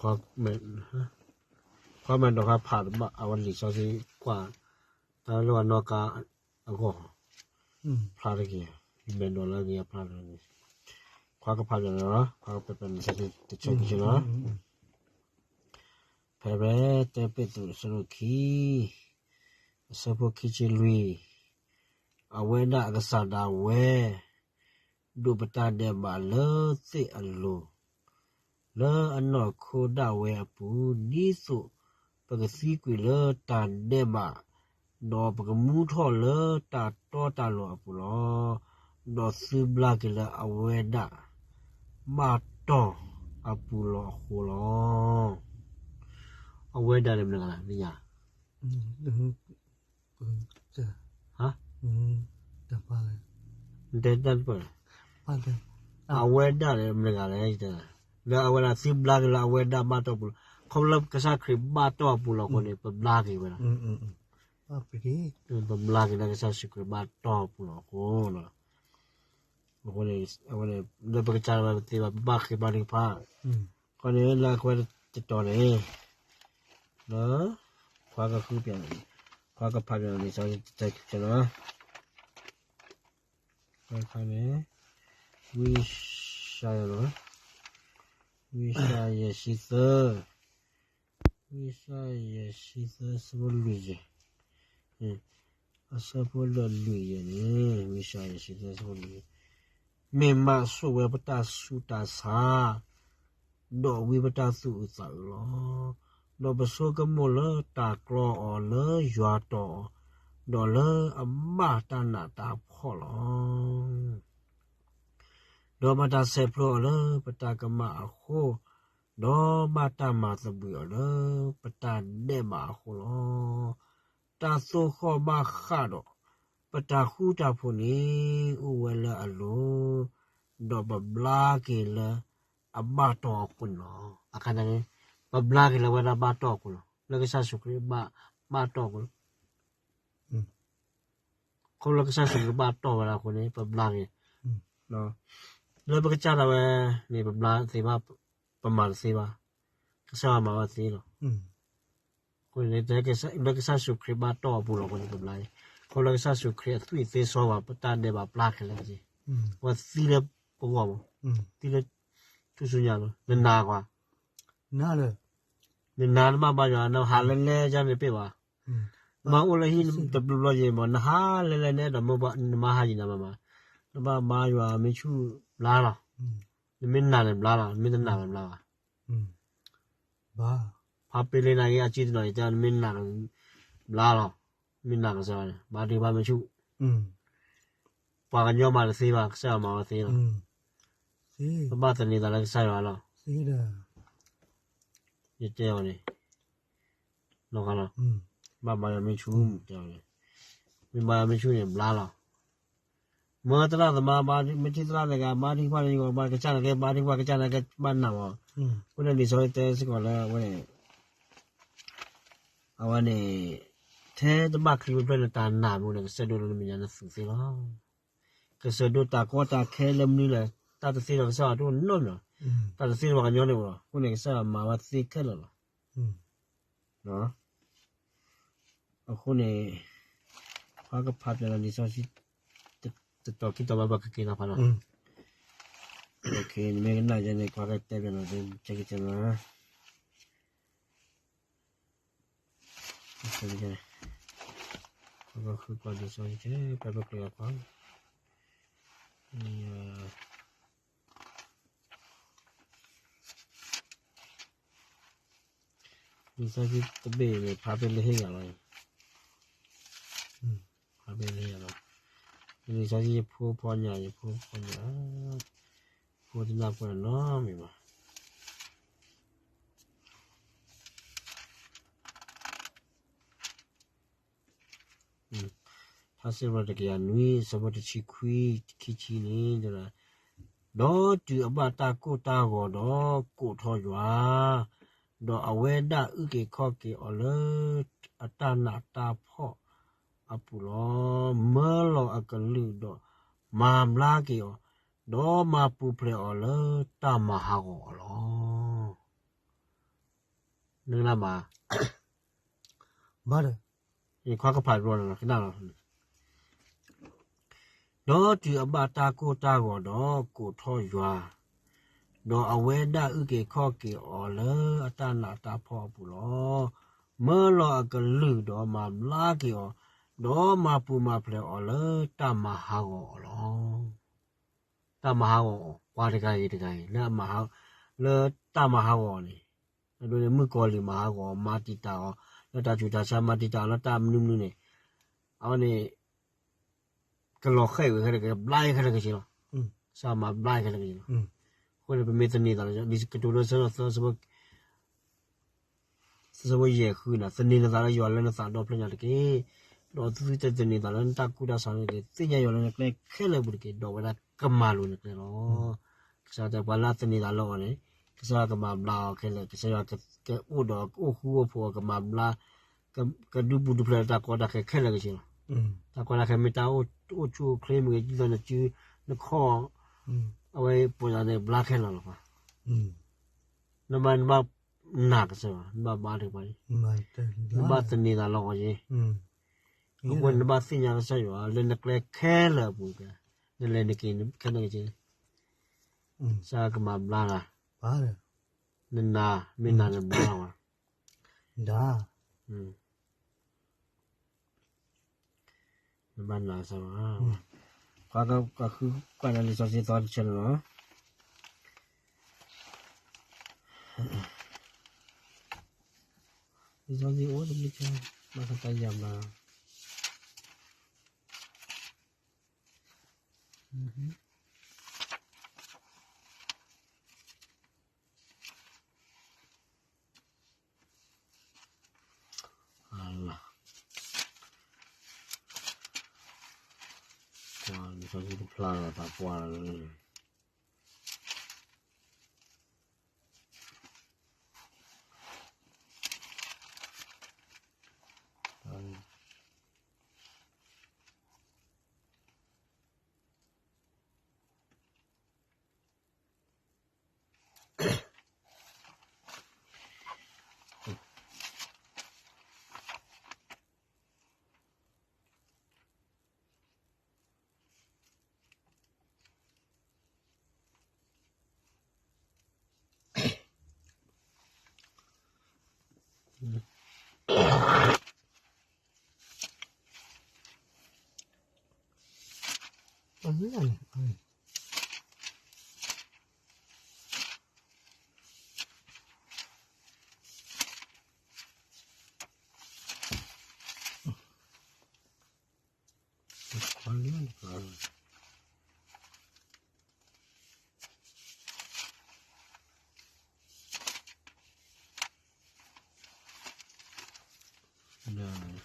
ခွါမဲာ်, ခွါမဲာ်ဒီးခွါဖးတဘၣ် အဝဲလံာ်စီဆှံကွၢ် တၢ်လၢအနီၢ်ကါအဂီၢ်, ဖျါတက့ၢ်, မဲာ်ဒီးလၢအဂ့ၤအဖျါတက့ၢ်, ခွါကဖးန့ၣ်လီၤ, ခွါကဖးန့ၣ် တဆၢခံဆၢလီၤ. ဖဲဖဲတၢပ့းတရူး အဆၢဒိၣ်ခံ, အဆၢဖိခံဆံလွံၢ်, အဝဲဒၣ်အကစၢ်ဒၣ်ဝဲ ဒိးပတၢ်ဒဲးဘးလၢသ့ၣ်အလိၤ လၢအနီၢ်ခိဒၣ်ဝဲအပူၤ, ဒ်သိးပကသံကွံာ်လၢတၢ်ဒဲးဘး, ဒီးပကမူထီၣ်လၢတၢ်တီတၢ်လိၤအပူၤလီၤ. ဒီးသုဘျါက့ၤလၢအဝဲဒၣ် ဘၣ်တီၢ်အပူၤလီၤအဃိလီၤ. အဝဲဒၣ်န့ၣ်မနုၤလဲၣ်, နတဲတၢ်တပၢၢ်, အဝဲဒၣ်န့ၣ်မနုၤလဲၣ်, လၢအဝဲဒၣ်သုဘျါက့ၤလၢအဝဲဒၣ်ဘၣ်တီၢ်ပူၤလီၤ. ခီဖျိလၢကစၢ်ခရံာ်ဘၣ်တီၢ်အပူၤလီၤအဃိန့ၣ် ပဘျါက့ၤဝဲဒၣ်, ပဘျါက့ၤလၢကစၢ်ယ့ၣ်ၡူးခရံာ်ဘၣ်တီၢ်အပူၤလီၤအဃိ, အဃိန့ၣ် အဝဲန့ၣ် လၢပကစၢ်ဒၣ်ဝဲပသ့ဘၣ် ပဘၣ်ဃ့ဘါထုကဖၣ်, အဃိန့ၣ် လၢအဝဲတတီၤန့ၣ် လၢ ခွါကဃုပျဲ, ခွါကဖးပျဲလံာ်စီဆှံတဆၢခံဆၢလီၤ. အခါန့ၣ် ဝံယၡါယၤလီၤ, ဝံယၡါယၤယဲၢ်ဆံသၢ, ဝံယၡါယၤယဲၢ်ဆံသၢ အဆၢဖိလွံၢ်ယဲၢ်, အဆၢဖိလၢလွံၢ်ယဲၢ်န့ၣ် ဝံယၡါယၤယဲၢ်ဆံသၢ အဆၢဖိလွံၢ်ယဲၢ်, မ့ၢ်မးဆိၣ်ဝဲပတၢ်ဆူးတၢ်ဆါ ဒီးဝံပတၢ်သူၣ်အုးသးအုးလီၤ. ဒီးပဆိကမိၣ်လၢတၢ်ကျီအီၤလၢယွၤတီၢ်အီၤ, ဒီးလၢအဘၣ်တၢ်နးတၢ်ဖှီၣ်လီၤ. ဒီးဘၣ်တၢ်ဆဲးဖျိအီၤလၢပတၢ်ကမၣ်အဃိ, ဒီးဘၣ်တၢ်မၤသဘှံးအီၤလၢပတၢ်ဒဲးဘးအဃိလီၤ. တၢ်သိၣ်ဃီၣ်ဘၣ်ဃးဒီး ပတၢ်ဃူတၢ်ဖိးန့ၣ် အိၣ်ဝဲလၢအလိၤ, ဒီးပဘျါက့ၤလၢအဘၣ်တီၢ်အဃိန့ၣ်လီၤ. အခါန့ၣ် ပဘျါက့ၤလၢအဝဲဒၣ်ဘၣ်တီၢ်အဃိလီၤ. လၢကစၢ်ယ့ၣ်ၡူးခရံာ်ဘၣ်, ဘၣ်တီၢ်အဃိလီၤ. ခီဖျိလၢကစၢ်ယ့ၣ်ၡူးခရံာ်ဘၣ်တီၢ်ဝဲဒၣ်အဃိန့ၣ် ပဘျါက့ၤ, လၢပကစၢ်ဒၣ်ဝဲန့ၣ် ပဘျါတသ့ဘၣ်, ပမၤတသ့ဘၣ်, ကစၢ်ယွၤမၤဝဲသ့လီၤ. အဃိန့ၣ် လၢကစၢ်ယ့ၣ်ၡူးခရံာ်ဘၣ်တီၢ်အပူၤလီၤအဃိန့ၣ် ပဘျါ, ခီဖျိလၢကစၢ်ယ့ၣ်ၡူးခရံာ်အသွံၣ်အသ့စီဝဲ ပတၢ်ဒဲးဘးပျၢ်ခဲလၢာ်က့ၤ, အဝဲသံလၢပဂီၢ်မး, သံလၢထူၣ်စုညါလီၤ. နနာ်ကွၢ်, နနာ်နဘၣ်မၤယွၤ နဟးလဲၤလဲၤယါန့ၣ်တပ့ၢ်ဘၣ်, မၤအိၣ်လၢဟံၣ်တဘျီဘျီယံၤမး နဟးလဲၤလဲၤနအဲၣ်ဒိးမၢနမါဟးယံၤနၤမးမး, နဘၣ်မၤယွၤမ့ၢ်ဆူၣ်ဘျါလီၤ. နမ့ၢ်နာ်န့ၣ်ဘျါလီၤ, နမ့ၢ်တနာ်ဘၣ်ဘျါဘၣ်. ဖါပ့လ့နာ်က့ အစ့တနီၤအံၤတဲ နမ့ၢ်နာ်ဘျါလီၤ, မ့ၢ်နာ်ကစၢ်ယွၤန့ၣ် ဘါထုကဖၣ်မ့ၢ်ဆူၣ်, ပှၤကညီမၤတသ့ဘၣ် ကစၢ်ယွၤမၤဝဲသ့လီၤ. ပဘၣ်သန့ၤသးလၢကစၢ်ယွၤလီၤ. ယတဲအီၤန့ၣ် လီၤဂာ်လီၤ, ဘၣ်မၤယွၤမ့ၢ်ဆူၣ်, မ့ၢ်မၤယွၤမ့ၢ်ဆူၣ်န့ၣ် ဘျါလီၤ. မ့ၢ်သရၣ်သမါ မ့ၢ်ထံၣ်သရၣ်တဂၤ ဘါထုကဖၣ်န့ၣ် ကစၢ်န့ၣ်က့ ဘါထုကဖၣ် ကစၢ်န့ၣ်က့ ဘၣ်နာ်မး, အဃိန့ၣ်လံာ်စီဆှံတဲစ့ၢ်ကီးလၢအဝဲန့ၣ် အဝဲန့ၣ် ထဲတဘၣ်ချံမ့ၢ်ဖျၢၣ်န့ၣ် တၢ်နာ်မ့ၢ်န့ၣ် ကစၢၢ်ဒိၣ်လၢနမဲာ်ညါနသူးသ့လီၤ. ကစၢၢ်ဒိၣ်တၢ်ကီတၢ်ခဲလၢမနုၤလဲၣ် တၢ်တသ့ဒီးကစၢ်ယွၤတအိၣ်နီတမံၤလီၤ. တၢ်တသ့ဒီးပှၤကညီန့ၣ်အိၣ်လီၤ. အဃိန့ၣ် ကစၢ်ယွၤမၤဝဲသ့ခဲလၢာ်လီၤ. အဃိန့ၣ် ပှၤကဖးပျဲလီၤလံာ်စီဆှံ တတီၤခံတီၤဘၣ် ပှၤကက့ၤနီၤဖးလီၤ. နမ့ၢ်ကနၣ်ယဲန့ၣ် ပှၤကတဲပျဲလီၤ ကက့ၤနီၤ ပှၤကဃုကွၢ်လံာ်စီဆှံ ပှၤပကျဲၤအီၤကွၢ် လံာ်စီဆှံတဘ့ၣ်န့ၣ် ဖးဖဲလၢဟ့ၣ်ဂၤလီၤ. ဖးဖဲလၢဟ့ၣ်ဂၤလီၤ. လံာ်စီဆှံယဖိဖီညါ ယဖိဖီညါ ဖိတနၢ်ပၢၢ်နီတမံၤဘၣ်. ထါစံးပတြၢၤတကယၤနွံ အဆၢဖိတဆံခွံ ခံဆံန့ၣ် ဒီးတုၤအဘၣ်တၢ်ကိၢ်တၢ်ဂီၤဒီးကိးထီၣ်ယွၤ, ဒီးအဝဲဒၣ်အုၣ်က့ၤခီၣ်က့ၤအီၤလၢ အတၢ်နးတၢ်ဖှီၣ်အပူၤလီၤ. မၢလီၤအကလုၢ်ဒီးမၤဘျါက့ၤအီၤ, ဒီးမၤပူၤဖျဲးအီၤလၢတၢ်မၤဟးဂီၤအီၤလီၤ. နကနၣ်မး, ဘၣ်ဒီး, ယခွါကဖးဘျီလီၤ ကနၣ်လီၤ. ဒီးတုၤအဘၣ်တၢ်ကိၢ်တၢ်ဂီၤဒီးကိးထီၣ်ယွၤ, ဒီးအဝဲဒၣ်အုၣ်က့ၤခီၣ်က့ၤအီၤလၢအတၢ်နးတၢ်ဖှီၣ်အပူၤလီၤ. မၢလီၤအကလုၢ်ဒီးမၤဘျါက့ၤအီၤ, ဒီးမၤပူၤမၤဖျဲးအီၤလၢတၢ်မၤဟးဂီၤအီၤလီၤ. တၢ်မၤဟးဂီၤအီၤ ပှၤတဂၤဂ့ၤတဂၤဂ့ၤ လၢအမၤဟး, လၢတၢ်မၤဟးဂီၤအီၤန့ၣ်, အဒိန့ၣ်မုၣ်ကီၤလံၤမၤဟးဂီၤအီၤ မၤတံာ်တာ်အီၤ လၢတၢ်ဆူးတၢ်ဆါ မၤတံာ်တာ်အီၤလၢတၢ်မနုၤမနုၤန့ၣ်, အဝဲန့ၣ် ကလီၤဃဲၣ်ဝဲခဲလၢာ် ကဘျါခဲလၢာ်ခဲဆ့လီၤ. ကစၢ်မၤဘျါခဲလၢာ်ခဲဆ့လီၤ. အဃိန့ၣ် ပမ့ၢ်သန့ၤသးလၢ လံာ်ကတိၤဒိ ဆၢဒိၣ်သၢ ဆၢဖိယဲၢ်ဃုန့ၣ်, သန့ၤနသးလၢယွၤလၢနသးဒီဖျၢၣ်ညါတက့ၢ်. ဒီးသုသုတသန့ၤသးလၢနတၢ်ကူၣ်တၢ်ဆးန့ၣ်တက့ၢ်. သ့ၣ်ညါယွၤလၢနကျဲခဲလၢာ်အပူၤတက့ၢ်, ဒီးအဝဲဒၣ်ကမၤလိၤနကျဲလီၤ. ကစၢ်တဲပှၤလၢအသန့ၤသးလၢအီၤန့ၣ်, ကစၢ်ယွၤကမၤဘျါအီၤခဲလၢာ်, ကစၢ်ယွၤကအိၣ်ဒီးအိၣ်ဃူအိၣ်ဖိးအီၤ ကမၤဘျါ, ကဒုးပူၤဒုးဖျဲးလၢတၢ်ကီတၢ်ခဲခဲလၢာ်ခဲဆ့လီၤ. တၢ်ကီတၢ်ခဲမ့ၢ်တၢ်အိၣ်ဆူၣ်အိၣ်ချ့မ့ၢ်ဂ့ၤ ဒ်သိးနစုနခီၣ်, အဝဲပိာ်ယၤန့ၣ်ဘျါခဲလၢာ်လီၤ. နဘၣ်, နဘၣ်နာ်ကစၢ်ယွၤ, နဘၣ်ဘါထုကဖၣ်, နဘၣ်သန့ၤသးလၢအီၤက့ၤ, အဃိန့ၣ်နဘၣ်သ့ၣ်ညါကစၢ်ယွၤလၢနကျဲခဲလၢာ်အပူၤ, နလဲၤနက့ၤခဲလၢာ်က့ၤ, ကစၢ်ယွၤကမၤဘျါနၤ, နနာ် မ့ၢ်နာ်န့ၣ်ဘျါဝဲ နဘၣ်နာ်စၢ်ဘၣ်. ပှၤကဃုကွၢ်လၢလံာ်စီဆှံသီတဆၢန့ၣ်လီၤ. လံာ်စီဆှံအိၣ်တဘျုးဆၢ, ဘၣ်ဃးတၢ်ယၤဘျါ. လံာ်စီဆှံတဖျါလီၤသးပှၢ်လီၤ.